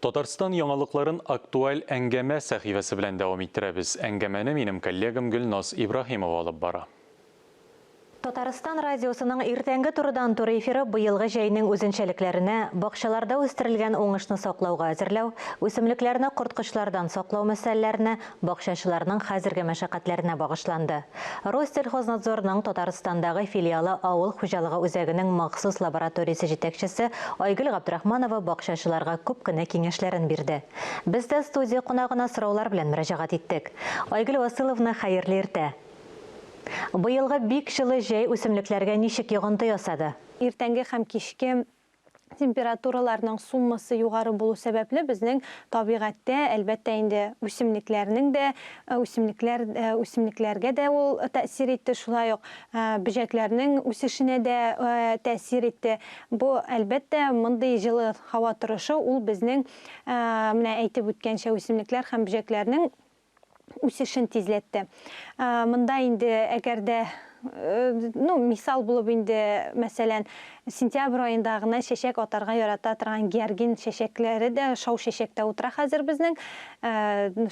Татарстан яңалыкларын актуаль әңгәмә сәхифәсе белән дәвам иттерәбез. Әңгәмәне минем коллегам Гөлназ Ибраһимова алып бара. Татарстан радиосының иртәнге турыдан-туры эфиры быелгы җәйнең үзенчәлекләренә, бакчаларда үстерелгән уңышны саклауга әзерләү, үсемлекләрне корткычлардан саклау мәсьәләләренә, бакчачыларның хәзерге мәшәкатьләренә багышланды. Россельхознадзорның Татарстандагы филиалы авыл хуҗалыгы үзәгенең махсус лабораториясе җитәкчесе Айгөл Габдрахманова бакчачыларга күп кенә киңәшләрен бирде. Без дә студия кунагына сораулар белән мөрәҗәгать иттек. Айгөл Васыловна, хәерле иртә! Быелгы бик җылы җәй үсемлекләргә ничек йогынты ясады? Иртәнге һәм кичке Температураларның суммасы югары булу сәбәпле, безнең табигатьтә, әлбәттә инде, үсемлекләрнең дә, үсемлекләр, үсемлекләргә дә ул тәэсир итте, шулай ук бөҗәкләрнең үсешенә дә тәэсир итте. Бу, әлбәттә, мондый җылы һава торышы ул безнең, менә әйтеп үткәнчә, үсемлекләр һәм бөҗәкләрнең үсешен тизләтте. Монда инде әгәр дә, ну, мисал булып инде, мәсәлән, сентябрь аенда гына чәчәк атарга ярата торган георгин чәчәкләре дә шау чәчәктә утыра хәзер безнең.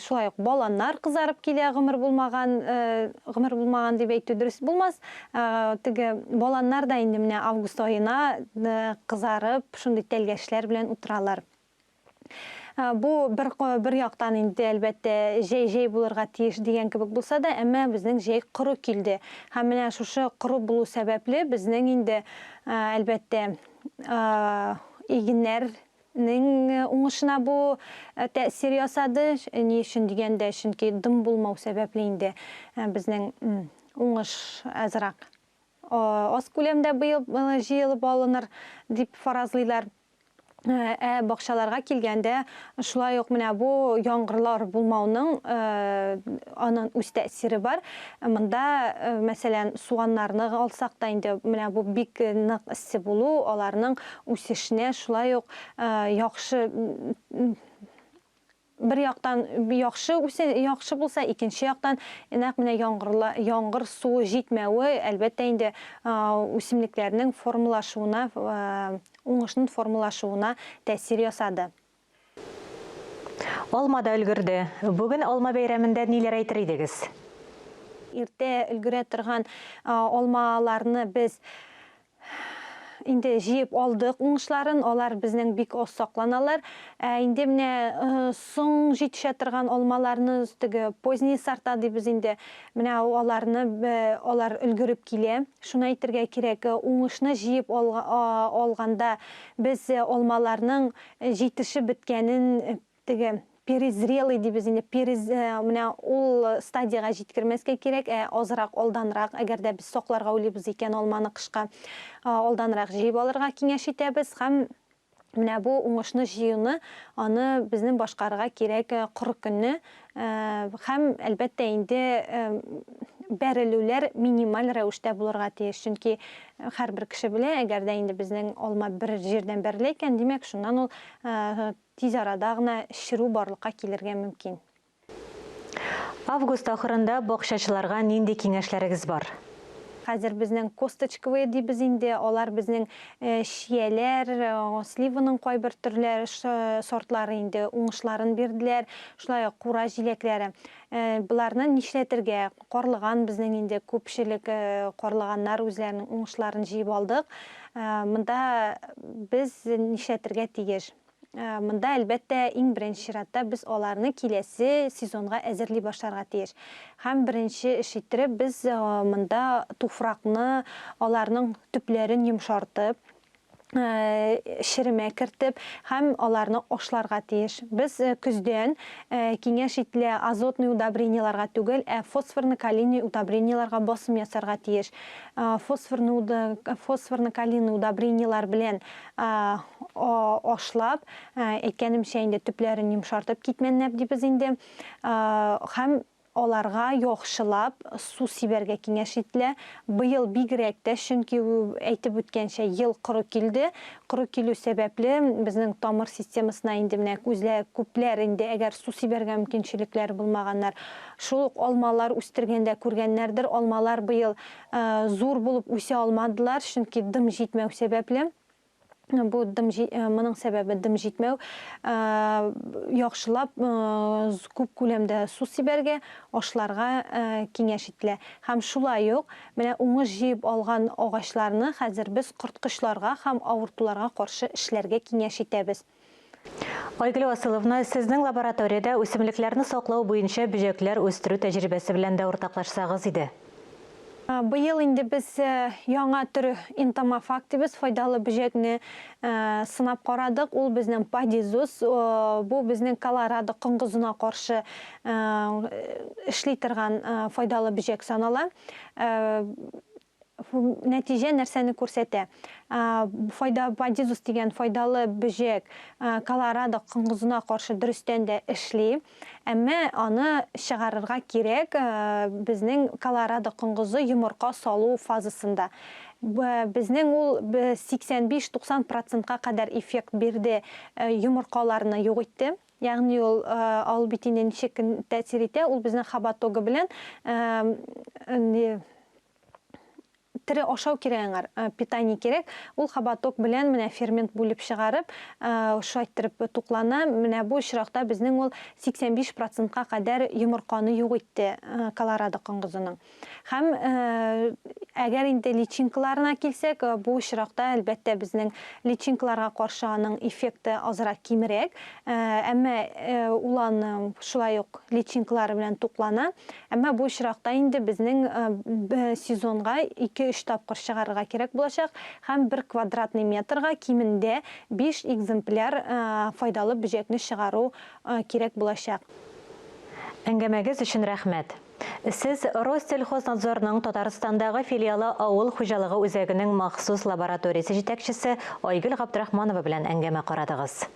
Шулай ук баланнар кызарып килә, гомер булмаган, гомер булмаган дип әйтү дөрес булмас. Теге баланнар да инде менә август аена кызарып, шундый тәлгәшләр белән утыралар. Бу бер бер яктан инде, әлбәттә, җәй җәй булырга тиеш дигән кебек булса да, әмма безнең җәй коры килде. Һәм менә шушы коры булу сәбәпле безнең инде, әлбәттә, игеннәрнең уңышына бу тәэсир ясады. Ни өчен дигәндә, чөнки дым булмау сәбәпле инде безнең уңыш азрак аз күләмдә быел җыелып алыныр дип фаразлыйлар. Ә бакчаларга килгәндә, шулай ук менә бу яңгырлар булмауның аның үз тәэсире бар. Монда, мәсәлән, суганнарны алсак та инде, менә бу бик нык эссе булу аларның үсешенә шулай ук яхшы Бер яктан яхшы үсә, яхшы булса, икенче яктан нәкъ менә яңгырла, яңгыр суы җитмәве, әлбәттә инде, үсемлекләрнең формалашуына, уңышның формалашуына тәэсир ясады. Алма да өлгерде. Бүген алма бәйрәмендә ниләр әйтер идегез? Иртә өлгерә торган алмаларны без Инде җыеп алдык уңышларын, алар безнең бик аз сакланалар. Ә инде менә соң җитешә торган алмаларны, теге поздние сорта дибез инде, менә аларны алар өлгереп килә. Шуны әйтергә кирәк, уңышны җыеп алганда без алмаларның җитешеп беткәнен Теге перезрелый дибез инде, перез, менә ул стадиягә җиткермәскә кирәк, ә азрак алданрак, әгәр дә без сакларга уйлыйбыз икән алманы кышка, алданрак җыеп алырга киңәш итәбез һәм менә бу уңышны җыюны, аны безнең башкарырга кирәк коры көнне һәм, әлбәттә инде, бәрелүләр минималь рәвештә булырга тиеш, чөнки һәрбер кеше белә, әгәр дә инде безнең алма бер җирдән бәрелә икән, димәк, шуннан ул Тиз арада гына черү барлыкка килергә мөмкин. Август ахырында бакчачыларга нинди киңәшләрегез бар? Хәзер безнең косточковые дибез инде, алар безнең чияләр, сливаның кайбер төрләре, сортлары инде уңышларын бирделәр, шулай ук кура җиләкләре. Боларны нишләтергә? Карлыган безнең инде күпчелек карлыганнар үзләренең уңышларын җыеп алдык. Монда без нишләтергә тиеш? Монда, әлбәттә, иң беренче чиратта без аларны киләсе сезонга әзерли башларга тиеш. Һәм беренче эш иттереп без монда туфракны, аларның төпләрен йомшартып, черемә кертеп һәм аларны ашларга тиеш. Без көздән киңәш ителә азотный удобрениеларга түгел, ә фосфорно-калийный удобрениеларга басым ясарга тиеш. Фосфорно-калийный удобрениелар белән ашлап, әйткәнемчә инде төпләрен йомшартып китмәнләп дибез инде. Һәм аларга яхшылап су сибәргә киңәш ителә. Быел бигрәк тә, чөнки әйтеп үткәнчә, ел коры килде. Коры килү сәбәпле, безнең тамыр системасына инде менә күзлә, күпләр инде әгәр су сибәргә мөмкинчелекләре булмаганнар, шул ук алмалар үстергәндә күргәннәрдер, алмалар быел зур булып үсә алмадылар, чөнки дым җитмәү сәбәпле. Бу дым моның сәбәбе дым җитмәү. Яхшылап күп күләмдә су сибәргә, ашларга киңәш ителә. Һәм шулай ук менә уңыш җыеп алган агачларны хәзер без корткычларга һәм авыртуларга каршы эшләргә киңәш итәбез. Айгөл Васыловна, сезнең лабораториядә үсемлекләрне саклау буенча бөҗәкләр үстерү тәҗрибәсе белән дә уртаклашсагыз иде. Быел инде без яңа төр энтомофаг дибез, файдалы бөҗәкне сынап карадык. Ул безнең падизус, бу безнең колорадо коңгызына каршы эшли торган файдалы бөҗәк санала. Нәтиҗә нәрсәне күрсәтә? Файда падизус дигән файдалы бөҗәк колорадо коңгызына каршы дөрестән дә эшли. Әмма аны чыгарырга кирәк безнең колорадо коңгызы йомырка салу фазасында. Безнең ул 85-90 процентка кадәр эффект бирде, йомыркаларны юк итте. Ягъни ул ал бит инде ничек тәэсир итә, ул безнең хоботогы белән тере ашау кирәк аңар, питание кирәк. Ул хоботок белән менә фермент бүлеп чыгарып, шулай иттереп туклана. Менә бу очракта безнең ул 85 процентка кадәр йомырканы юк итте колорадо коңгызының. Һәм әгәр инде личинкаларына килсәк, бу очракта, әлбәттә, безнең личинкаларга каршы аның эффекты азрак кимрәк. Әмма ул аны шулай ук личинкалары белән туклана. Әмма бу очракта инде безнең сезонга 2-3 тапкыр чыгарырга кирәк булачак һәм бер квадратный метрга кимендә 5 экземпляр файдалы бөҗәкне чыгару кирәк булачак. Әңгәмәгез өчен рәхмәт. Сез Россельхознадзорның Татарстандагы филиалы авыл хуҗалыгы үзәгенең махсус лабораториясе җитәкчесе Айгөл Габдрахманова белән әңгәмә карадыгыз.